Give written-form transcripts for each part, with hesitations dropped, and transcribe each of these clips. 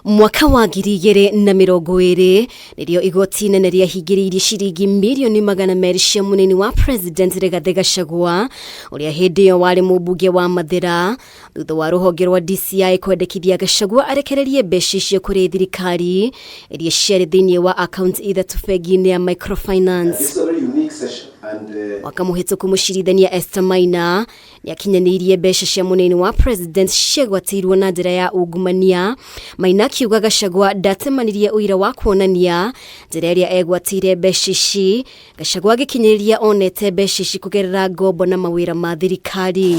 Mwaka wa 2020 nĩrĩo igoti inene rĩahingĩrĩirie ciringi mirioni 200 cia mũnini wa President Rigathĩ Gachagua ũrĩa hĩndĩ ĩyo warĩ mũmbunge wa Mathĩra, thutha wa rũhonge rwa DCI kwendekithia Gachagua arekererie mbeca icio kũrĩ thirikari iria ciarĩ thĩinĩ wa akaunti ithatũ bengi-inĩ ya microfinance. This is a very unique session and Mwaka mũhĩtũku mũcirithania Esther Maina nĩakinyanĩirie mbeca cia mũnini wa president ciegwatĩirwo na njĩra ya ungumania. Maina akiuga Gachagua ndatemanirie ũira wa kuonania njĩra ĩrĩa egwatĩire mbeca ici. Gachagua agĩkinyĩrĩria onete mbeca ici kũgerera ngombo na mawĩra ma thirikari.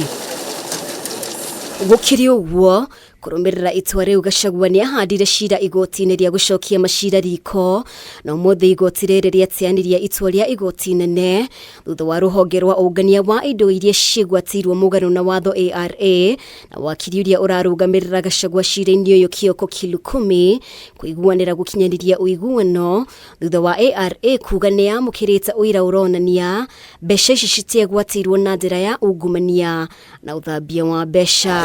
Gũkĩrĩ ũguo, kũrũmĩrĩra itua rĩu Gachagua nĩahandire cira igoti-inĩ rĩa gũcokia macira riko, na ũmũthĩ igoti rĩrĩ rĩateanĩria itua rĩa igoti inene thutha wa rũhonge rwa ũngania wa indo iria ciĩgwatĩirwo mũgarũ na watho ARA na wakiri ũrĩa ũrarũgamĩrĩra Gachagua cira-inĩ ũyũ Kioko Kilukumi kũiguanĩra gũkinyanĩria ũiguano thutha wa ARA kuga nĩ yamũkĩrĩte ũira ũronania mbeca ici citiegwatĩirwo na njĩra ya ungumania na ũthambia wa mbeca.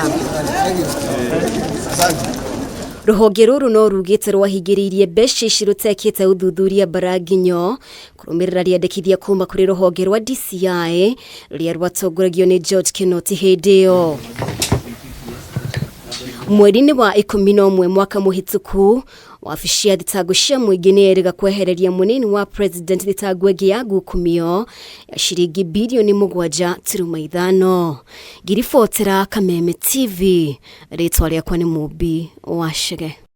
Rũhonge rũrũ no rugĩte rwahingĩrĩirie mbeca ici rũtekĩte ũthuthuria mbaranginyo kũrũmĩrĩra rĩandĩkithia kuma kũrĩ rũhonge rwa DCI rũrĩa rwatongoragio nĩ George Kinoti hĩndĩ ĩyo. Mweri-inĩ wa 11 mwaka mũhĩtũku, wabici ya thitango cia mũingĩ nĩ yerĩga kwehereria mũnini wa president thitango ĩngĩ ya ngukumio ya ciringi birioni 7.5. Ngiribotera Kameme TV, rĩtwa rĩakwa nĩ Mũmbi wa Chege.